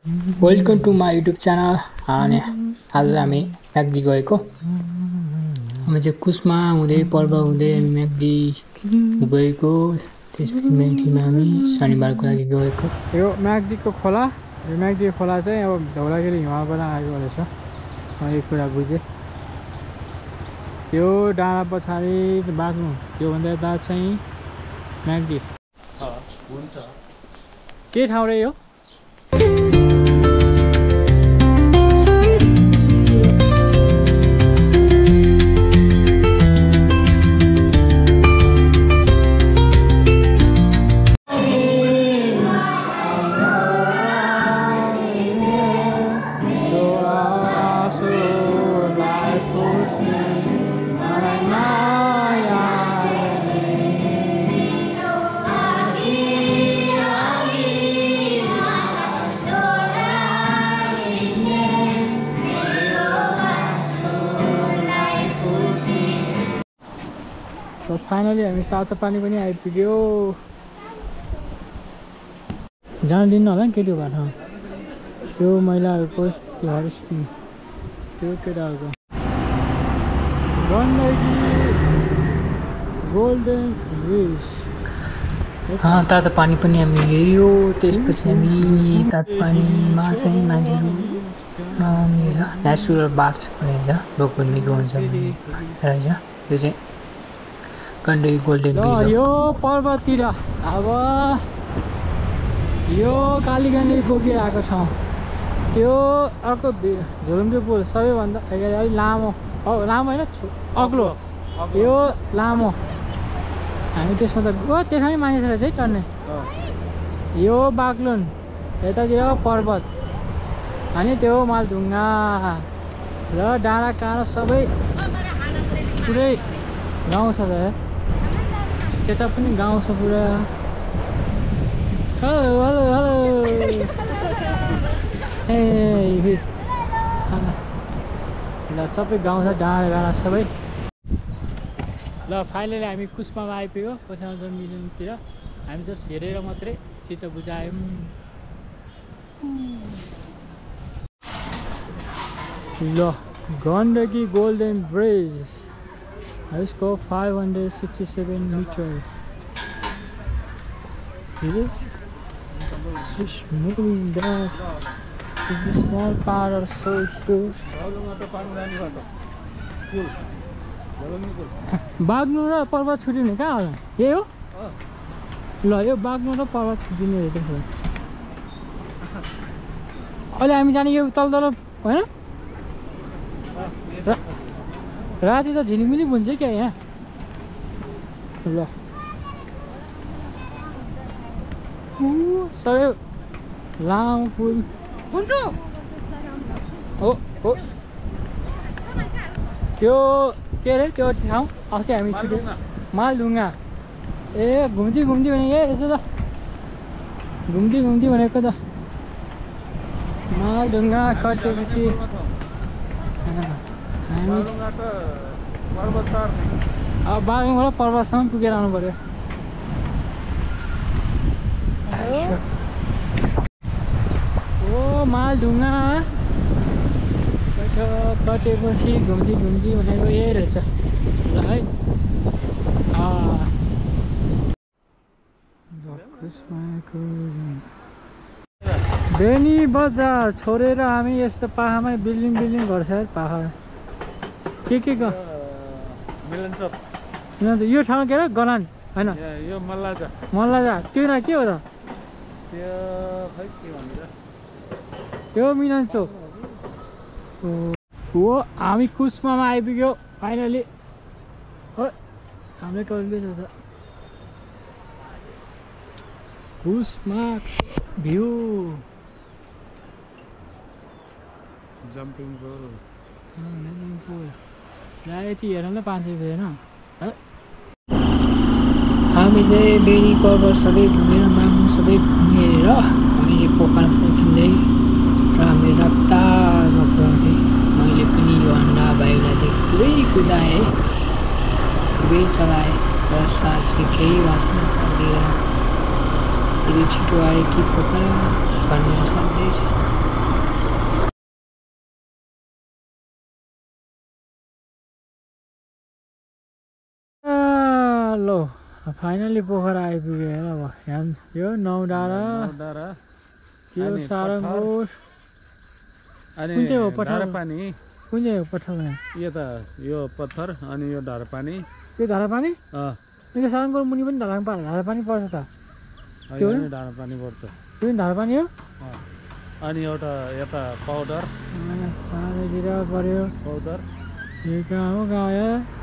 Welcome to my YouTube channel. अनि आज हामी म्याग्दी गएको। हामी चाहिँ कुसमा हुँदै पर्व हुँदै हामी म्याग्दी गएको। त्यसपछि म्याग्दीमा हामी शनिबारको लागि गएको। यो म्याग्दीको खोला, यो म्याग्दी खोला चाहिँ अब धौलागिरी हिमालबाट आएको रहेछ। यो कुरा बुझेँ। यो डाँडा पछाडि बाग्नु, त्योभन्दा यता चाहिँ म्याग्दी। के ठाउँ रे यो? So finally हामी तातो पानी पनि आइपुग्यो। जान दिन्न होला नि केटी बाटो। त्यो महिलाहरूको त्यो हरिस्पी त्यो केटाहरूको गोल्डन ब्रिज। तातो पानी पनि हामी हेऱ्यो। त्यसपछि हामी तातो पानीमा चाहिँ मान्छेहरू नुहाउने छ, नेचुरल बाथ भनिन्छ, रोगहरू निको हुन्छ रहेछ। त्यो चाहिँ गण्डकी गोल्डन ब्रिज। यो पर्वततिर अब यो कालीगण्डकी पुगिरहेको ठाउँ। त्यो अर्को झुलुङ्गे पुल सबैभन्दा अलिक लामो, लामो होइन अग्लो, यो लामो। हामी त्यसमा त त्यसमा पनि मानिस रहेछ है चढ्ने। यो बाग्लुन, यतातिर पर्वत, अनि त्यो मालढुङ्गा र डाँडा काँडा सबै पुरै गाउँ छ त। त्यता पनि गाउँ छ पुरा। हेलो हेलो हेलो ल सबै गाउँ छ, डाँडा काँडा सबै। ल फाइनली हामी कुस्मामा आइपुग्यो, पछाडि मिलियनतिर। हामी जस्ट हेरेर मात्रै चित्त बुझायौँ। ल Gandaki golden bridge. Let's go 567 meters. It is just moving back. It's a small part of so good. बाग्नु र पर्वत छुटिने कहाँ होला? यही हो? ल यो बाग्नु र पर्वत छुटिने रहेछ। अहिले हामी जाने यो तल तल होइन? राति त झिलिमिली हुन्छ क्या यहाँ। ल सबै लामो पुल हो हो। त्यो के अरे त्यो ठाउँ अस्ति हामी छुट्यो मालढुङ्गा। ए घुम्ती घुम्ती भने ए यसो त घुम्ती घुम्ती भनेको त मालढुङ्गा कटेपछि अब बाग्लुङबाट पर्वतसम्म पुगेर आउनु पर्यो। ओ मालढुङ्गा कटेपछि घुम्ती घुम्ती भनेको यही रहेछ। ल है बेनी बजार छोडेर हामी यस्तो पाहाडमै बिल्डिङ घर छ। पाहाड के को मिलन चोक यो ठाउँ के हो? गलान होइन, यो मल्लाजा। त्यो न के हो त? त्यो मिलन चोक हो। हामी कुस्मामा आइपुग्यो फाइनली। हाम्रो टोलगेट छ कुस्मा भ्यू। जम्पिङ पुल यति हेर्नु 500 रुपियाँ होइन। हामी चाहिँ बेनी पर्वत सबै घुमेर माग्नु सबै घुमेर हामी चाहिँ पोखरा फर्किँदै र हामी रफ्तारमा पुऱ्याउँथेँ। मैले पनि यो अन्डा बाइकलाई चाहिँ खुबै कुदाएँ, खुबै चलाएँ र साथ चाहिँ केही भएको छैन, दिइरहेछ। यदि छिटो आयो कि पोखरा भन्नु साध्यै छैन। लो फाइनली पोखरा आइपुग्यो हेर अब यहाँ यो नौडाँडा त्यो सारङ्गपुर अनि कुन चाहिँ हो पठार धारापानी कुन चाहिँ हो पठार यो त यो पत्थर अनि यो धारापानी त्यो धारापानी यो सारङ्गपुर मुनि पनि धारापानी पर्छ त त्यो धारापानी पर्छ त्यो पनि धारापानी हो अनि एउटा यता पाउडर पानीतिर पर्यो पाउडर यो कहाँ हो गाउँ